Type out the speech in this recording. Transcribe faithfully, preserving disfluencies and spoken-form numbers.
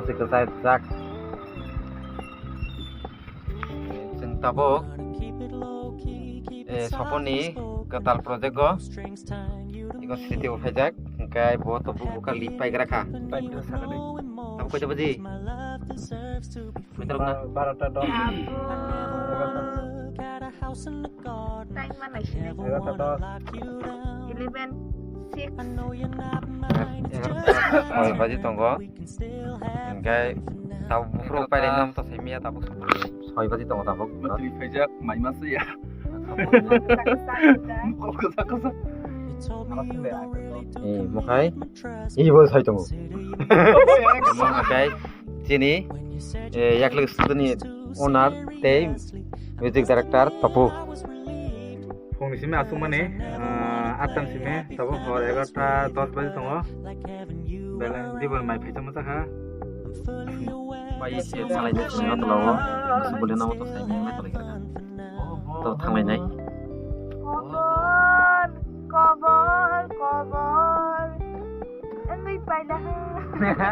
Kwchajak. Chwng tabuk, eh, Soponi kwtal project o ego sriti bo phaijak, hwnkhe bo tabuk bokha leave paigra kha. Tabuk koita baji? Koita rok na? Barota dos. Time ma nai sini. Egarota dos. Eleven six. Egarota soi baji tongo. Hingke tabuk buphuru pailai nam to simi ya tabuk soi baji tongo tabuk. Battery phaijak, mai ma se ya. Kok kwchak kwchak. Eh, mokhai. Ibo sai tongo. Mokhai. Chini, eh, Yaklik Studio ni owner tei music director Tapu. Phungni simi aswkmani, ah, atta ni simi, tabuk hor egarota dos baji tongo. Belai dibor mai phaisa mwchakha. Bai se salai de sini hotel o. Subule na hotel sai ni metal kha. To thanglai nai. Kobor, kobor, kobor. Wngwi paila ha.